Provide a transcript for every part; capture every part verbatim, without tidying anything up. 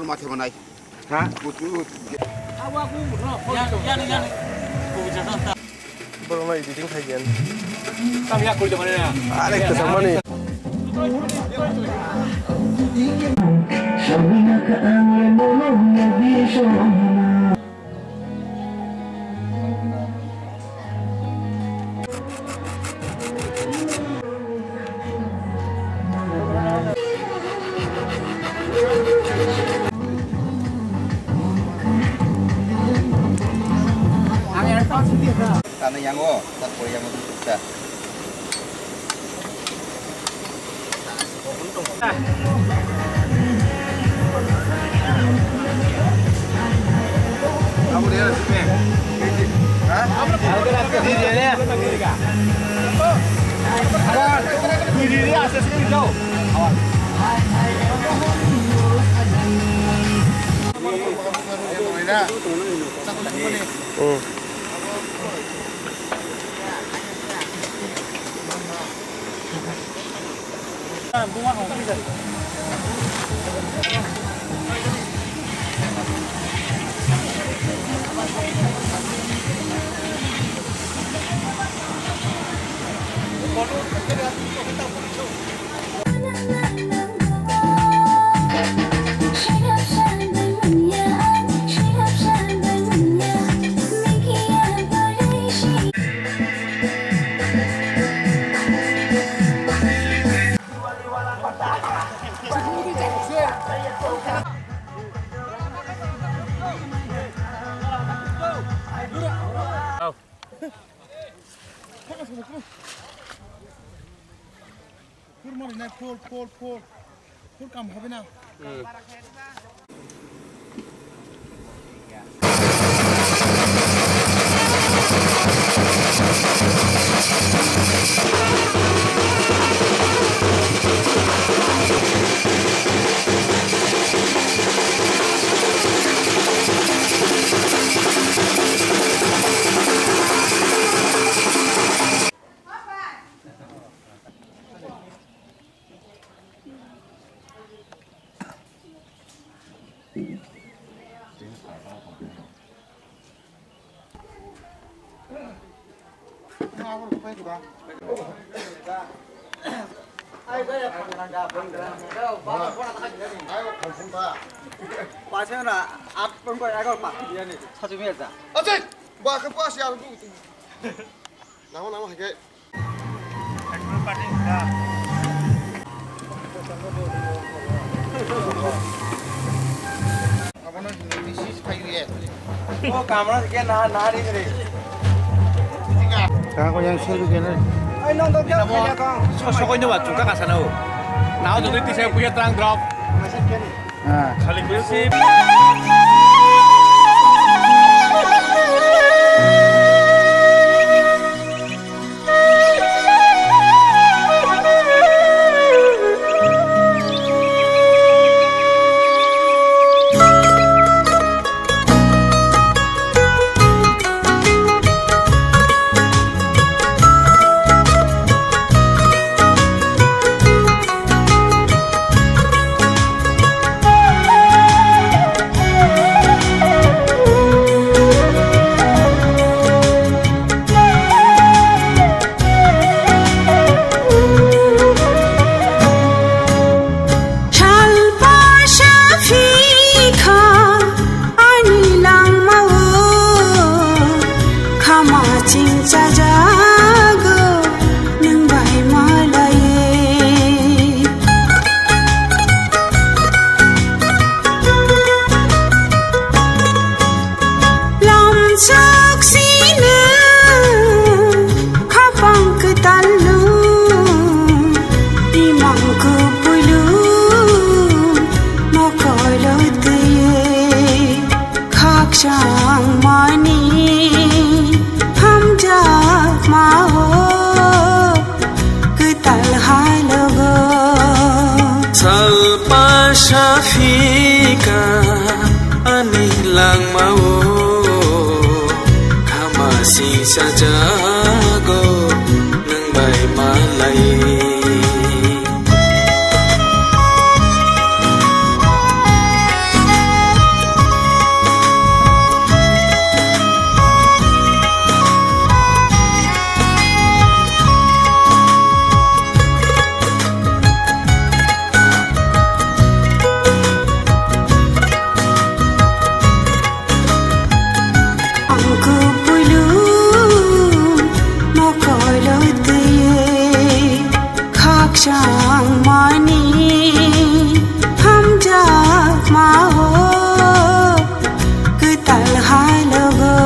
Mathe manai. Ha? Borokno editing khai gyan. Are kwchangmani. Tana yango, tak pore yango ta. Full mori nai, full, full, full. Full kam hobe na. Paisana at pun kau agak pak dia ni satu meter. Acik, bah ke pas ya lu. Nama nama ke. Abono disease khai ye. O kamra ke na na ri re. Ka ko yang sel ke na. Ai nong to kya kya kong. So so ko ni wa chu ka ka sa na o. Na o to ti se puya trang drop. Khali kuya si. Ang mani hamjakma o kwtal halogo.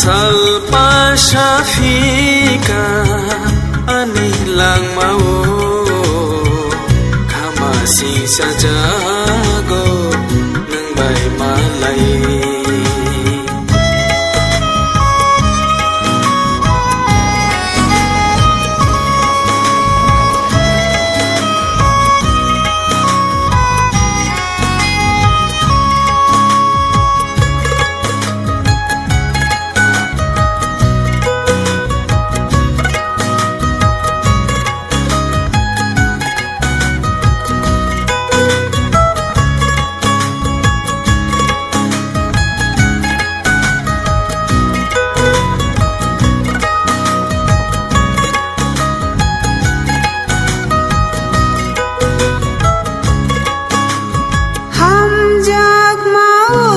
Salpa saphika ani langma o, khama singsa jago nwng bai malai. Hamjakma o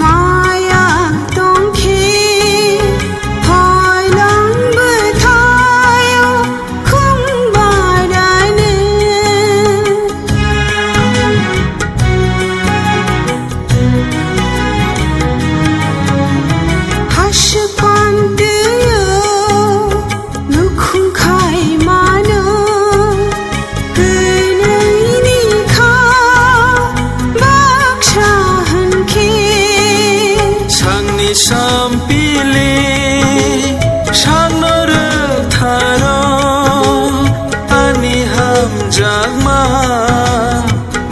maya tongkhe, hoilang bwthaio khung barani. Hasik pantio nukhung khai mano, kwnwini kha baksa hwnkhe. Sangni sampili sangno rwktharo, ani hamjakma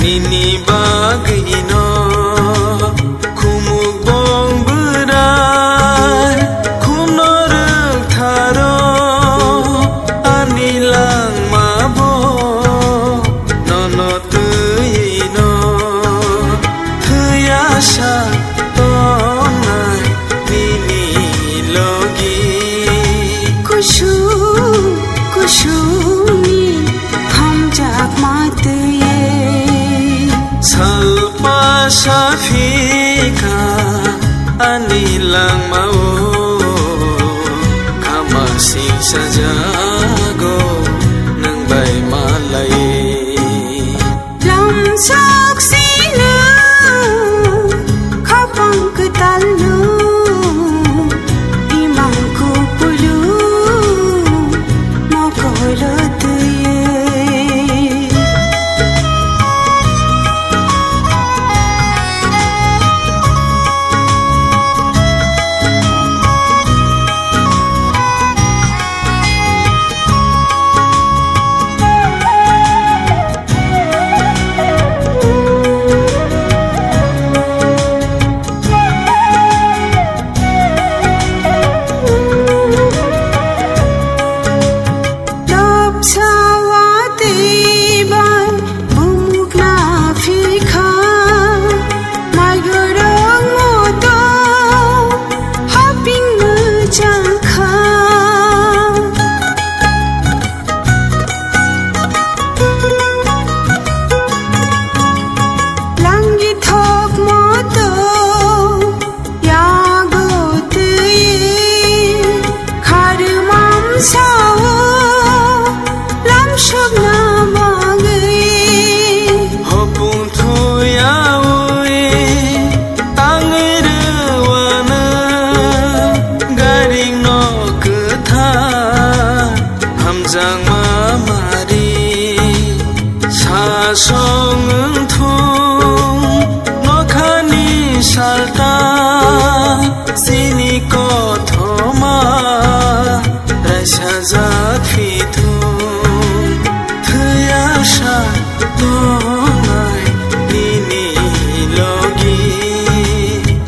nini bagwino. Khumuk bong bwrai khumno rwktharo, ani langma bo nono twiwino. Thwiya sa tongnai nini logi. Kusung kusungni hamjakma twiwi. Salpa saphika ani langma o, khama singsa jago nwng bai malai. Lamsok sino khapang kwtalno, imang kupulung mokolo twiwi. Dopsa watwi bai bumukna phikha, maigorok moto haping mwchangkha. Langi thok moto yago twi kharmam sao lamsokna bagwi. Hopung thuyawi tangwi rwano garing no kwthar hamjakma mari. Sasong wngthung nokhani salta, chini kothoma raisajak phithung. Thwiya sa tongnai nini logi.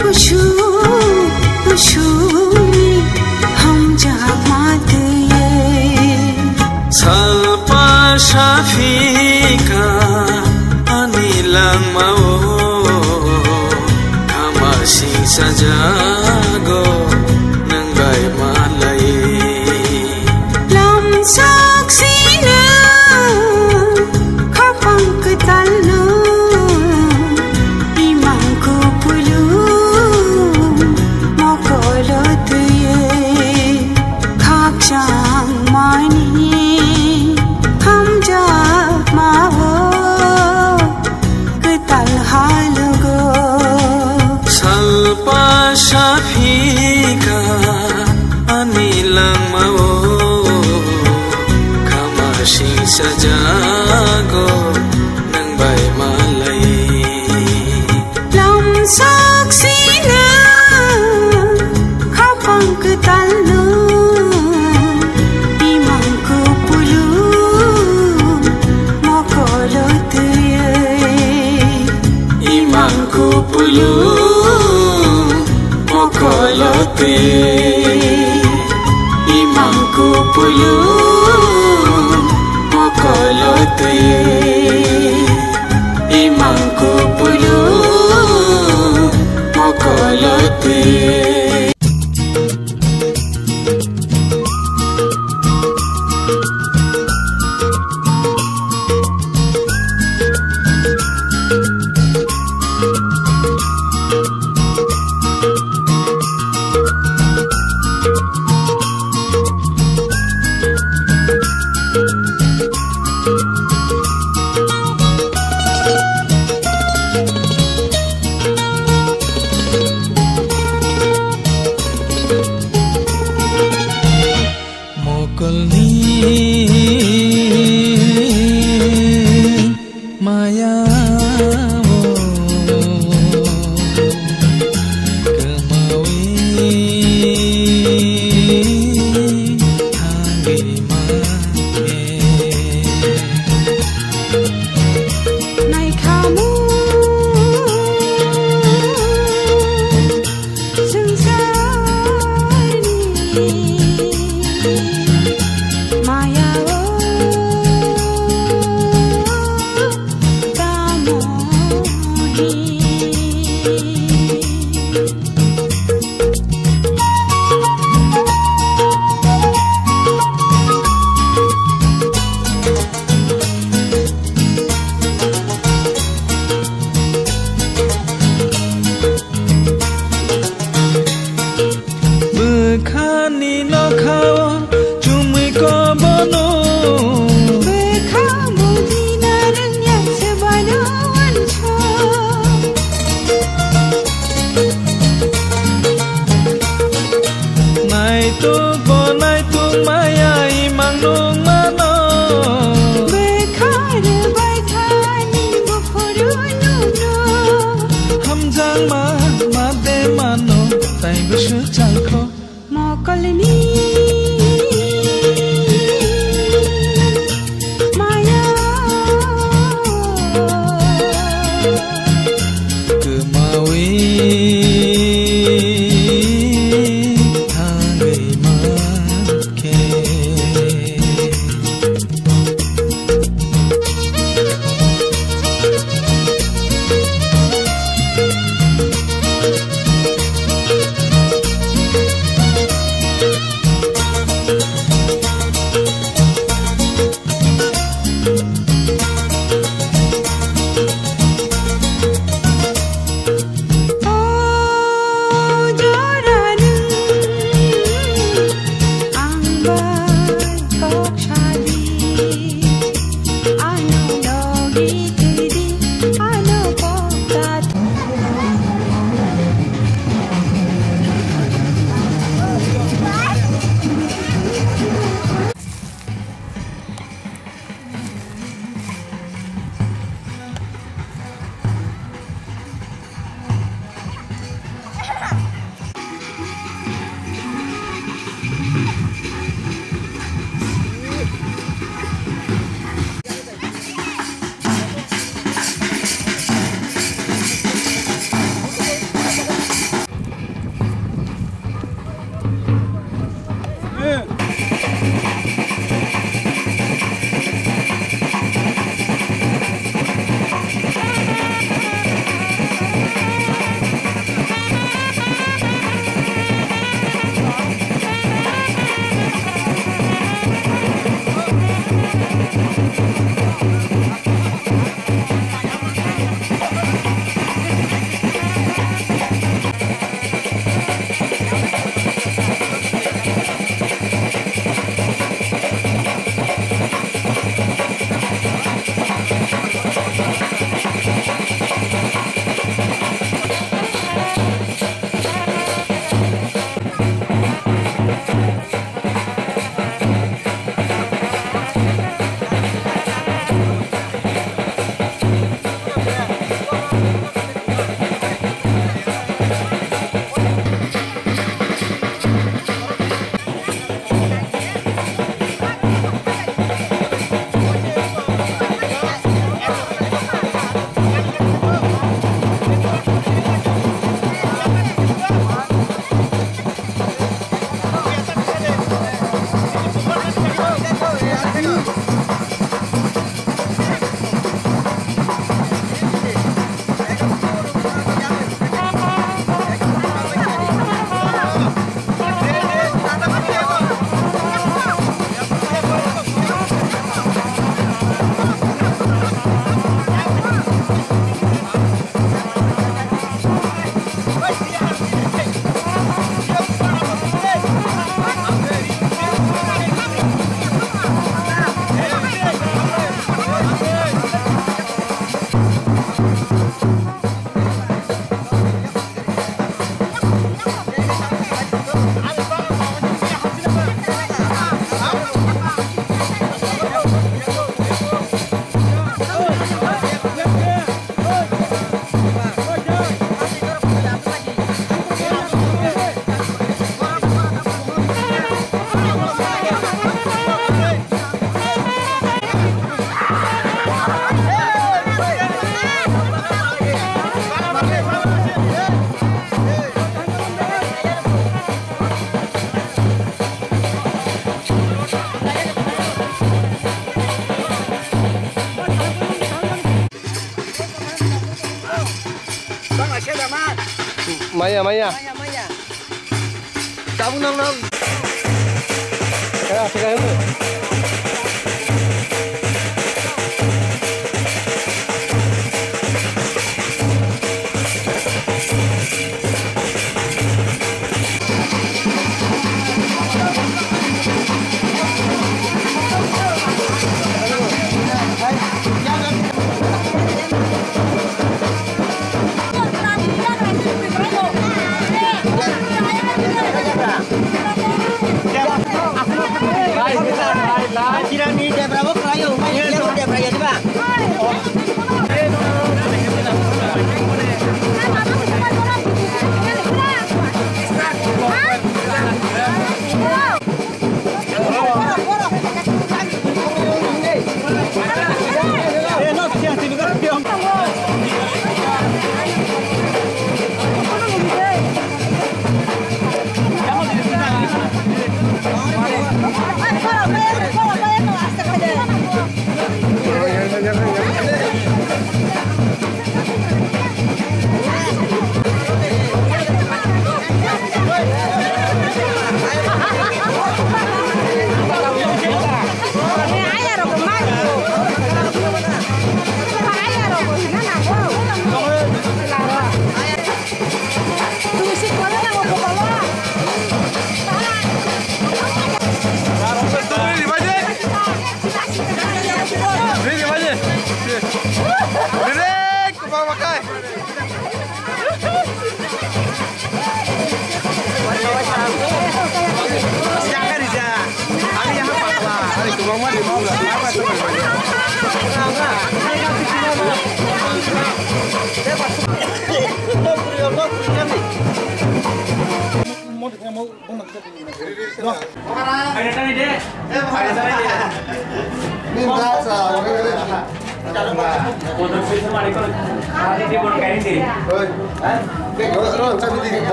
Kusu, kusuni hamjakma twiwi. Salpa saphika ani langma o, khama singsa jago nwng bai malai. Lamsok sino khapang kwtalno, imang kupulung mokolo twiwi. Khakchangmani Sajago nang bai malai. Lam saksina khapang kwtalno imang kupulu mokolo twi. Imang kupulu mokolo twi. Imang kupulu mokolo twi. Imang kupulu mokolo twi. Maya, maya. Maya, maya. Tabuk nang nang. Kaya, kaya, kaya.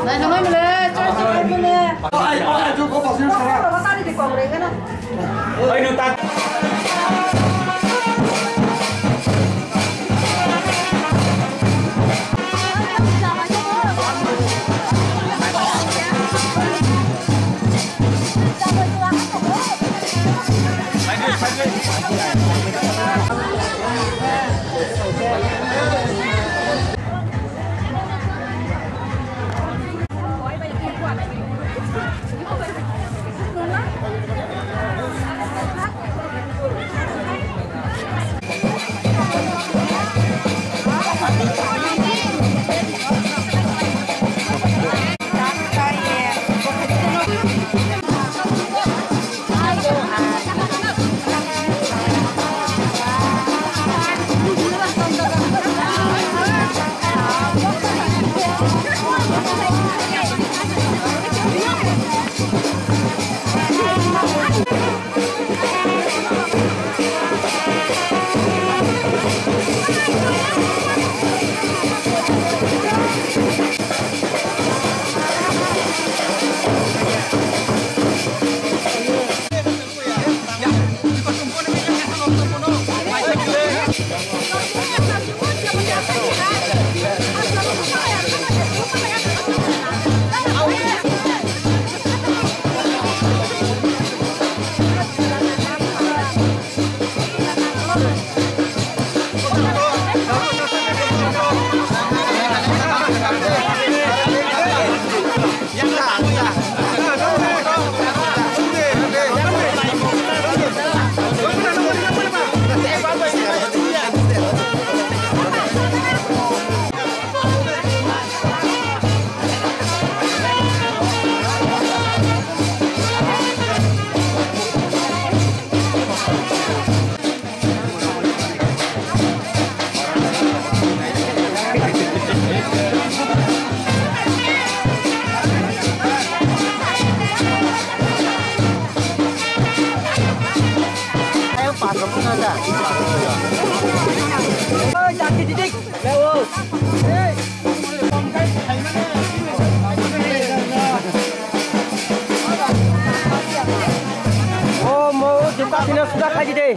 Naithok, naithok kha. Oi, nwng tak. O mo, juta sini sudah kaji deh.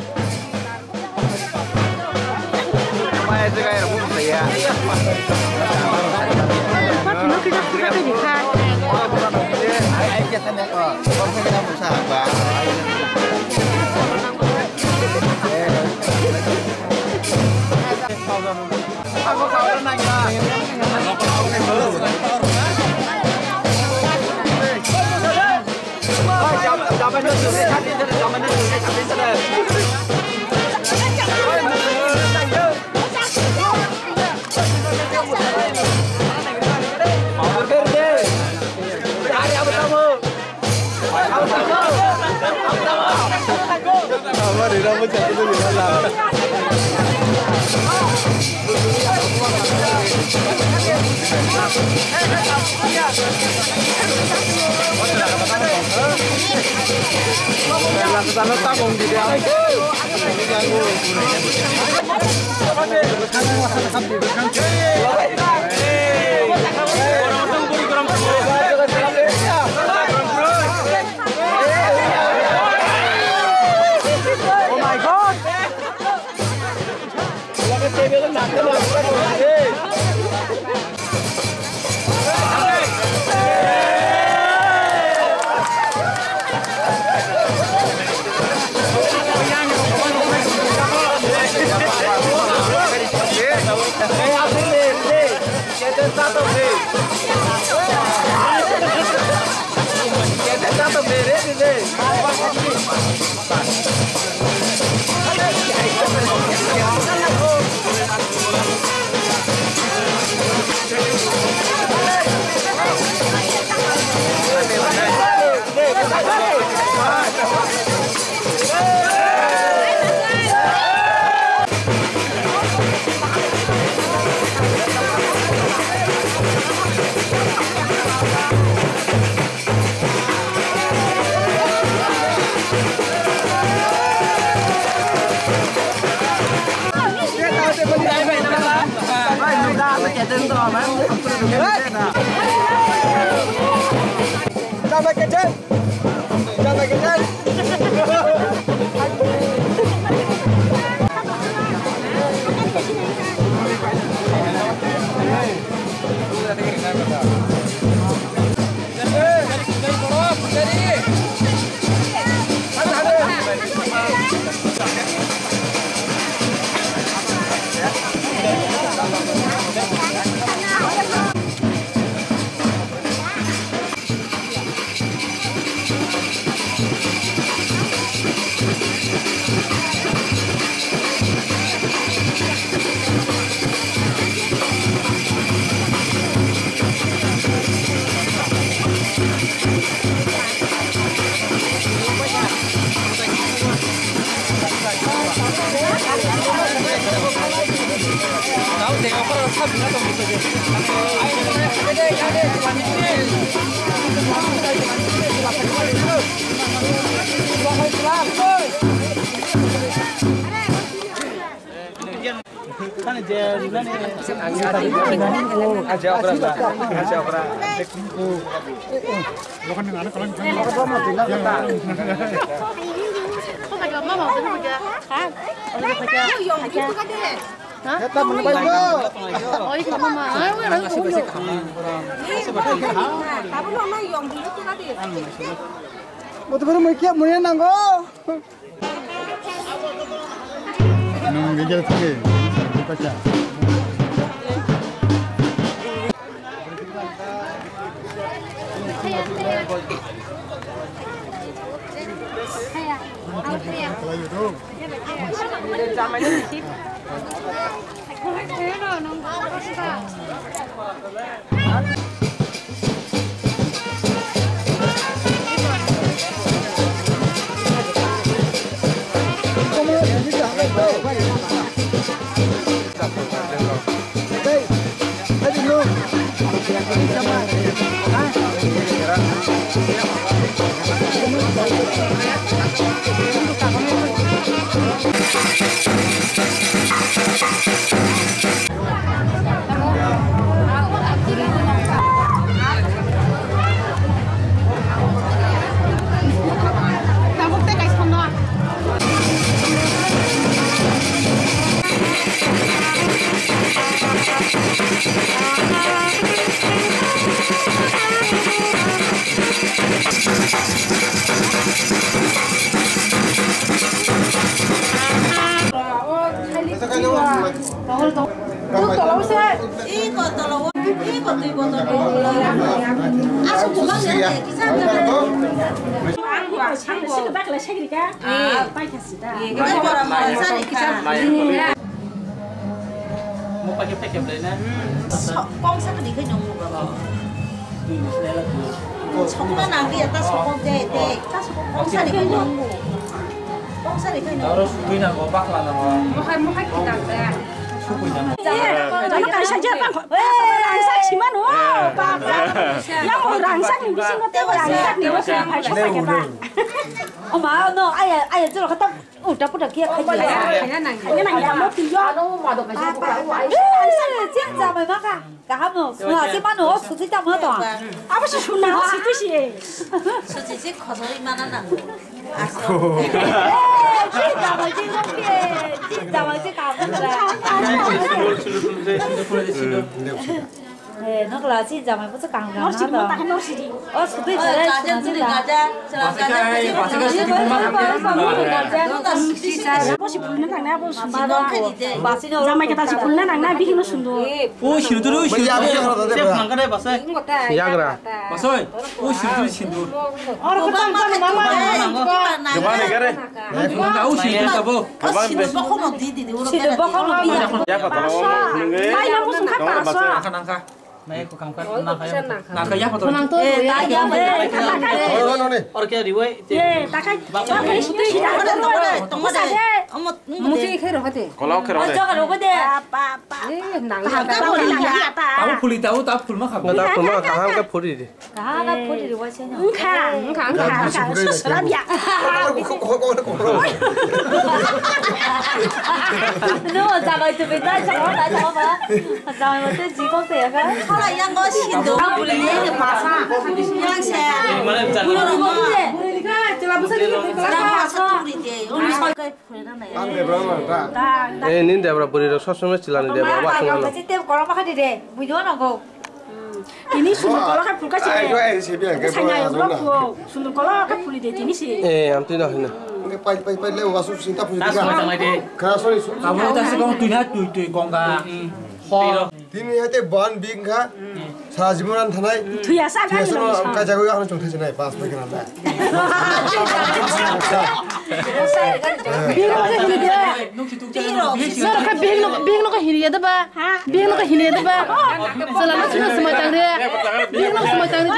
Motor mui kia mui nango. Nung gejel thangwi pacha. Iko tolo, iko twi botol. Asuk bumang ya, kisa. Ang bo, ang bo. Sini bakla segri ka? Ah. Pai kasi da. Iya, kita orang Malaysia nih, kisa. Mo pakai pakai beli na. So, kong sa ka dikhai nong mo ba. Sokna nang di atas sokok de de. Ka sokok kong sa dikhai nong mo. Kong sa dikhai nong. Aro sukui na go bakla na go. Mohai mohai kita de. Sukui na go. Iya, kalau kaisa aja bang. Rangsak siman ho. Rangsak ni bisingo te rangsak ni bisingo. Oma no, aya aya jero khatam. Uta puta kia khai. Khaina nang. Khaina nang ya mo tiyo. Ano ma do kaisa. Papa. Eh, chin jamai ma ka. Kaham no. Suna si mano, suti ta mo to. Abo si suna, suti si. Suti si khosoi mana nang. Eh, chin jamai chin rong pie. Chin jamai chin kaham. Eh, nokla si jamai bwswk kaham kaham. Nor si mo ta nor si di. O sudui chale. Bo si phulna nang na bo sundor. Jamai kata si phulna nang na bihino sundor. O siru turu siru. Tep nang kare basai. Yagra. Basai. O siru turu sindur. Or ko tang ko mama. Gabani kare. Nang o siru tabo. Gabani. Siru bokhok no di di di. Siru bokhok no di. Ya kata. Mai na musung kha paso. Nangkha, nangkha. Nangkha, ya, photo. Nang to, eh, ya, ya, ya. Oro, oro, oro. Oro khe riwai, te. Eh, takai. Ba, ba, ba, ba, tongma de, tongma de. Omo, omo de. Musi khe roho de. Kola khe roho de. Ojo roho de. Pa, pa, pa. Eh, nang. Kaham ka phuli ya, ta. Tabu phuli, tabu, tabu phul ma kha. Tabu phul ma kha, kaham ka phuli de. Kaham ka phuli de, wai se no. Wngkha, wngkha, wngkha, wngkha. Susra ya. No, jabai tu beta, jabai, jabai, jabai. Jang mate jikok te ya ka? Hala yang go sindo. Buli ye ke pasa. Yang se. Buli ni mo buli. Buli ka chela busa ni ke kala. Pasa tu buli ke. Uni soi kai phuri na ya. Ang Debra ma ta. Eh, nin Debra buri ro sob somoi chilani Debra wa sung ano. Te korom kha di de. Bujo no go. Tini sundor kola khe phulka se. Ai, ai, se bi ang ke. Sanya yo ko sundor kola khe phuli de tini se. Eh, am tui na hina. Nge pai, pai, pai, le, wasu sinta phuli. Khasoi, khasoi, su. Abo ta se kong tui na tui, tui, kong ka. Ho. Tini hai te ban bing kha. Sa jimuran thanai. Thuya sa ka. Thuya sa no, ka jago ya hano chong thai nai, pas pai kana. Bing no ka hini de. Noro kha bing no, bing no ka hini ya da ba. Bing no ka hini ya da ba. Sala no sino sumai tang de. Bing no sumai tang de.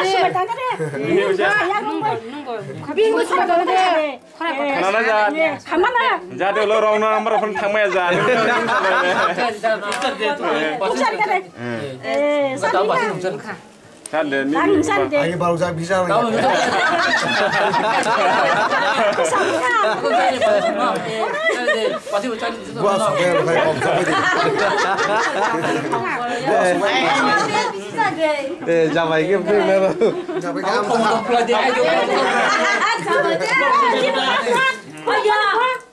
Bing no sumai tang de. Khana na ja. Khana na. Ja de lo rong na amra phone thang ma ja. Eh, sa de ni. Ang san de. Ai, baru saya bisa. Gua suka yang kayak om sampai di. Eh, jamai ke bring na. Jamai ke om sampai. Oya,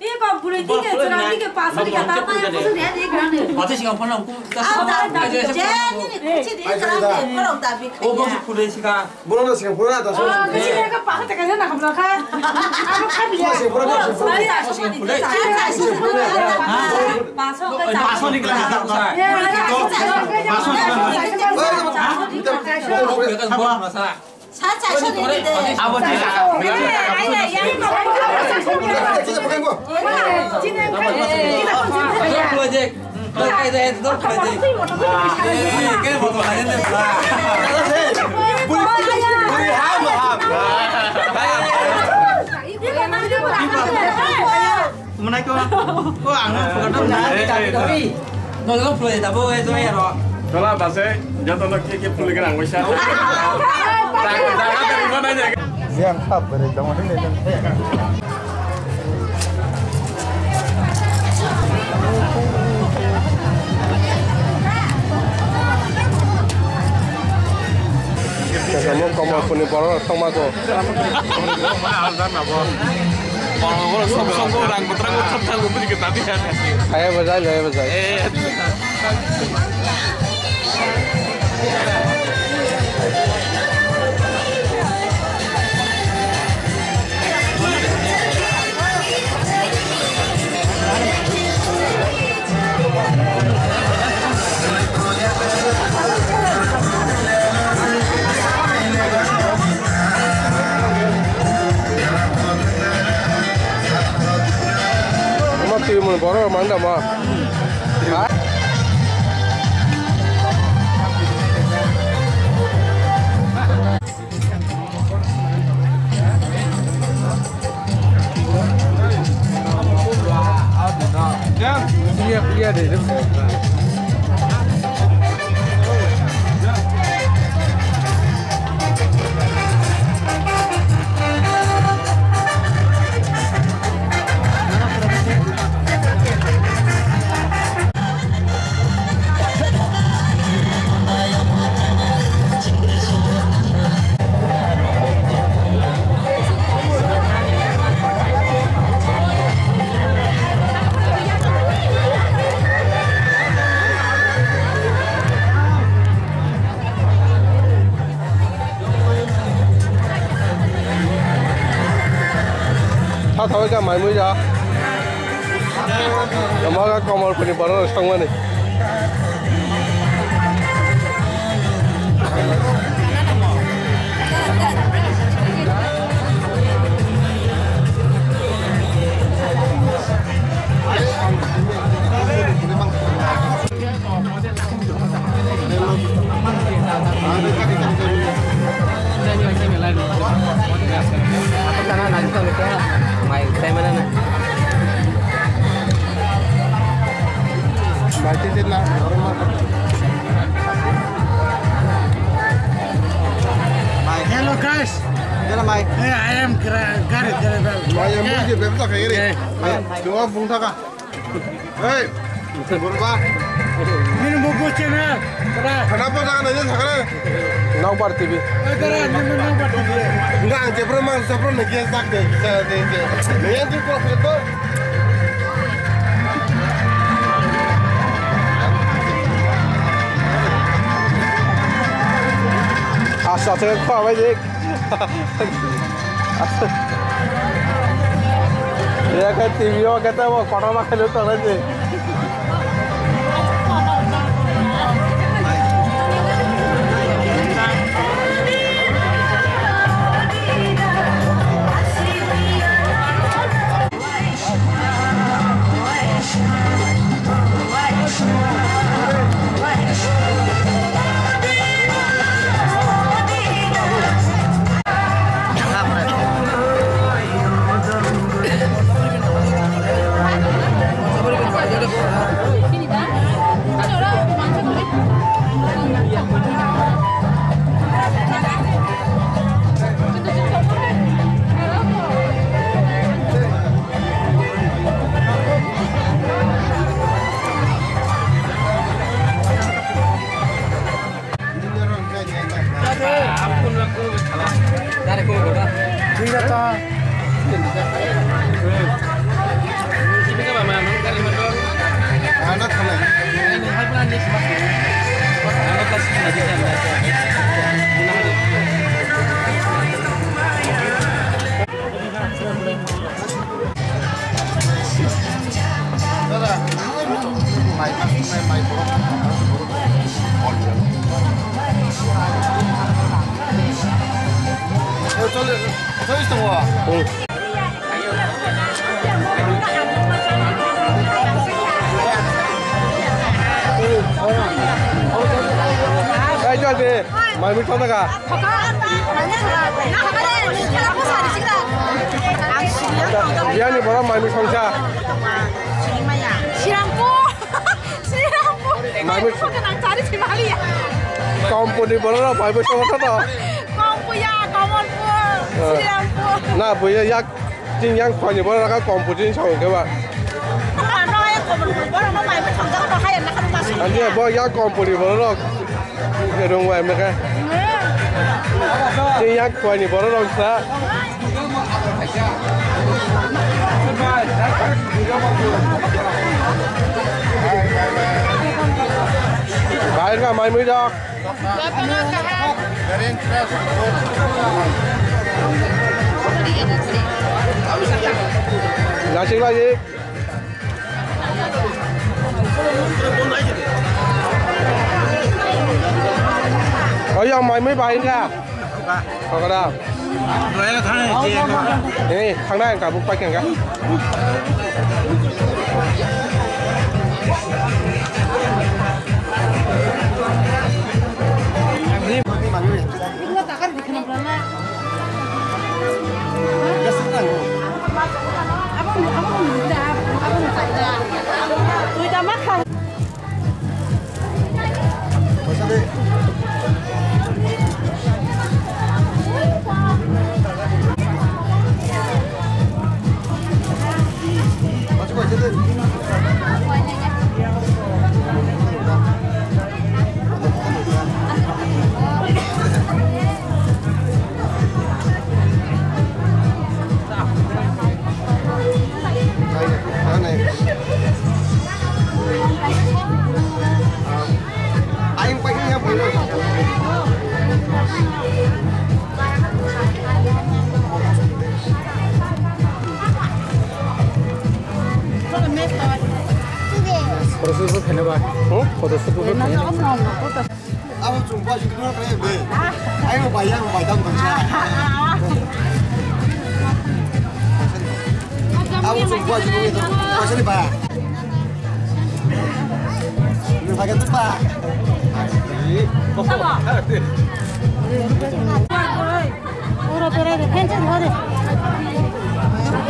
e kok bwrwi dike, chwrai dike, pasari kata, taya pasari ya, de grande. Pati singa phone ko, ta, ta, ta, je, ni, ni, kuchi de, grande, korok da, bi, o, bo, pure sika. Bono na singa phone na, ta, so. Ah, kuchi de, ka, pa, ta, ka, na, ka, ka. Ano, ka, bi, ya. Singa phone, singa phone. Singa phone. Paso, paso, ni kala, ta, ta. Paso, ni kala, ta, ta. Sa, sa, sa, sa, sa, sa. Abo thik. Manai ko, ko ang photo na, eh, eh, eh. No, no, photo ta bo, eh, joya ro. Tola base, joto no ke ke photo ke nang waisa. Jaga, jaga dari mana aja. Yang sab beri dong ini. Kaisa mo Kamalpur ni borok rok tongma ko. Borok rok sob sob rang botra botra thang bo bini kata dia. Ayo bajai, ayo bajai. Eh. Twi mun borok mang da ma. Ha? Iya, iya deh. Tha thawi ka mai mui ja. Tamo ka Kamalpur ni borok rok songmani. Hello guys. Hey, I am gra- gari driver. Hey. Hey, Burba. Nini buku channel. Kenapa jangan nanya sekarang? Nokbar T V. Enggak, jebro mang, jebro nanya sak de, de, de. Nanya tu kok gitu. Asa se kho bai de. Ya kan T V o kata mau kotor makan itu aja. Mai mui thok ka? Biyani borok mai mui thoksa. Sirampur. Sirampur. Mai mui thok ka nang chari si mali ya. Kampuni borok mai mui thok ka to. Kampuya, Kamalpur, Sirampur. Na buya yak Chini yang khwani borok rok kompor chini samung khe ba. Ano ai kompor borok no mai thangjago no haya na kha ma sini. Ani bo yang kompor ni borok rok rung bai mekha. Chini yang khwani borok rok sa. Bai ka mai mui dok. Nasik lagi. Oh, yang mai mai bahin ka? Kokra. Hey, thangna ang kabuk paikha. Photoshoot bo khaina ba? Hmm? Photoshoot bo khaina? Abo chwng bai sukno kre be. Ayo bai yang bai dam bangsa. Abo chwng bai sukno kre bai sani ba. Ni bai kan ba. Ora tora de fence ora de.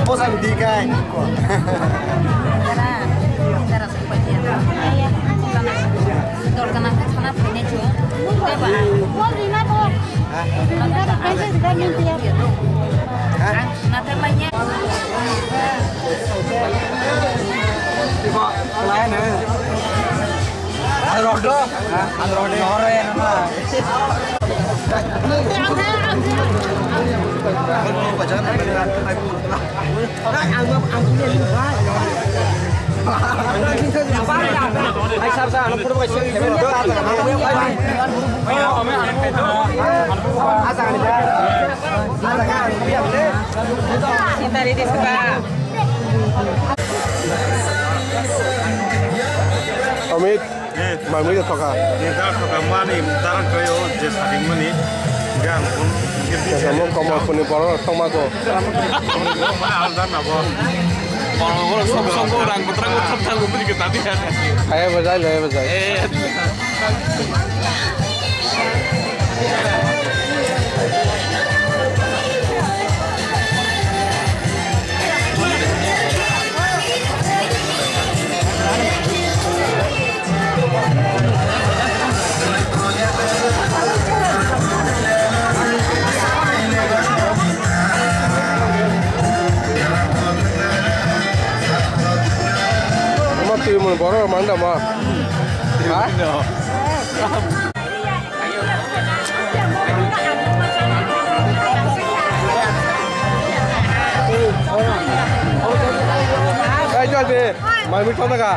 Bosan di kai. Dorkana khana phane chu. Tei ba. Bol rina bol. Rina bol, kaisa sida minti ya. Nathai manya. Ibo, lain eh. Ang rok do. Ang rok do. Ore nama. Amit. Eh. Mai mui tho kha. Ni dar tho kha mani dar koi o je saring mani. Gan kun. Kamo kamo kuni borok thok ma ko. Mana al dar na bo. Borok sok sok rang kotra ko thap thap lubri ke tadi ya. Hai bajai le bajai. Eh. Omo twi mun borok rok manda ma. Ha? Hey, Jodi, mai mui thok taka.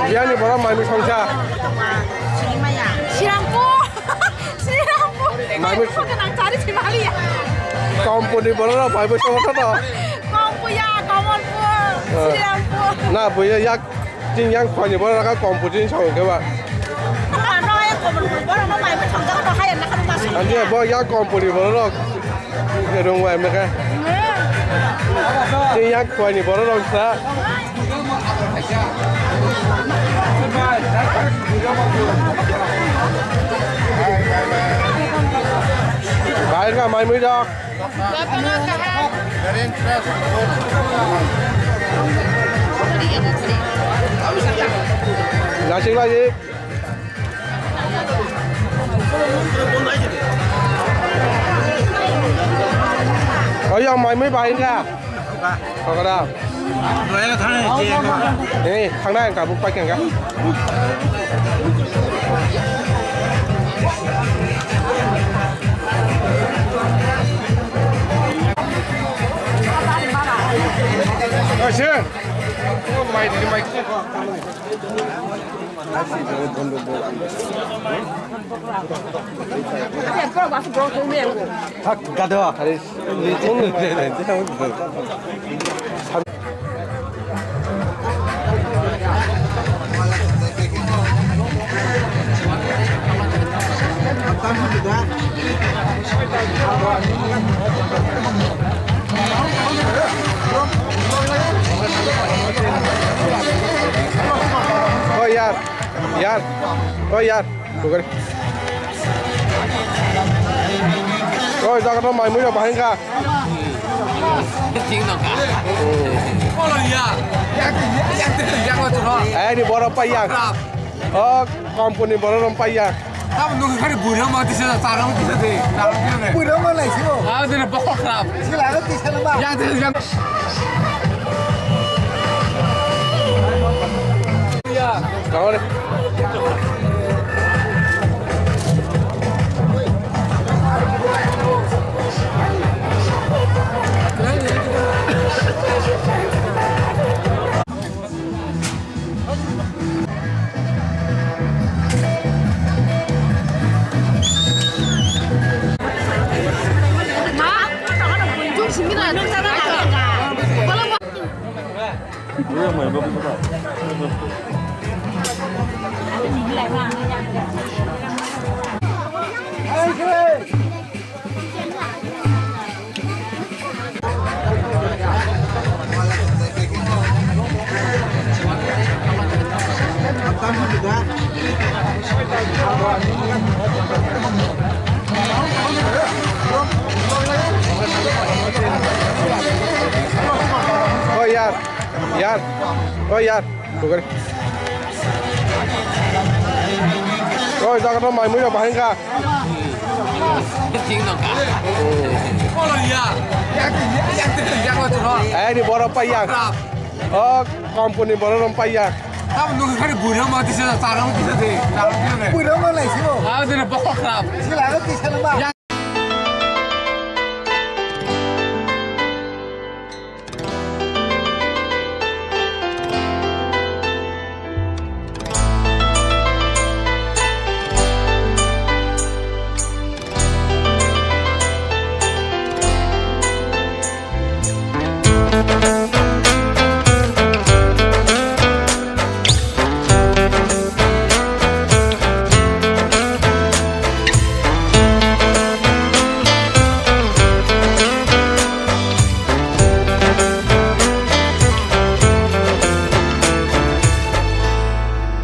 Biyani borok mai mui thongsa. Sirampur. Sirampur. Mai mui thok nang chari thimaliya. Komponi borok mai mui thok taka. Kompuya, Kamalpur, Sirampur. Na, buya yak Chini yang khwani borok rok komponi chini samung khe ba. Ano, ano, ay, komor, komor, borok no mai, mai thongjak no, hai, na, kanu, mas. Ani bo yang komponi borok rok rung bai mekha. Chini yang khwani borok rok sa. Bai ka mai mui rok. Nasik lagi. Oh, yang mai mai bahin ka? Kau kena. Doya ka thang ni je ka. Eh, thang na ka buk pakai ka. Action. Oh, mai di mai. Hak gado. Oh yar, yar, oh yar. Oi, jaga to mai mui rok bahai wngkha. Thik nokha. Olo ya. Yak, yak, yak, yak, yak, yak, yak. Ai ni borok pai yak. Rap. Oh, company borok rok pai yak. Tam nung khari bura ma tisa, tara ma tisa de. Tara ma tisa de. Bura ma lai sio. Ah, de bokol khrap. Sila ga tisa na ba. Yak, yak, yak. Oh yar, yar, oh yar. Oi, jaga to mai mui rok bahai wngkha. Thik nokha. Olo ya. Yak, yak, yak, yak, yak, yak. Ai ni borok pai yak. Rap. Oh, company borok rok pai yak. Tam nung khari bura ma tisa, tara ma tisa de. Tara ma tisa de. Bura ma lai sio. Ah, de bokol khrap. Sila ga tisa na ba.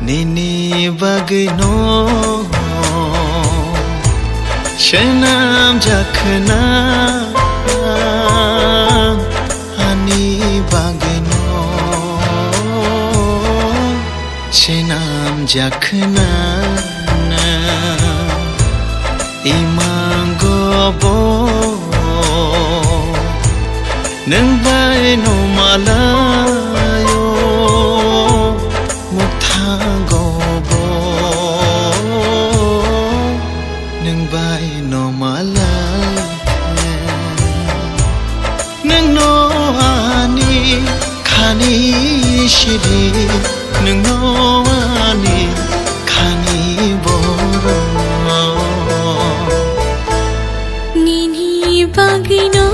Nini bagwino swnam jakhna, ani bagwino swnam jakhna, imango bo nwng bai no malayo, muktango bo nwng bai no malai. Nwng no ani khani sidi, nwng no ani khani borok. Nini bagwi no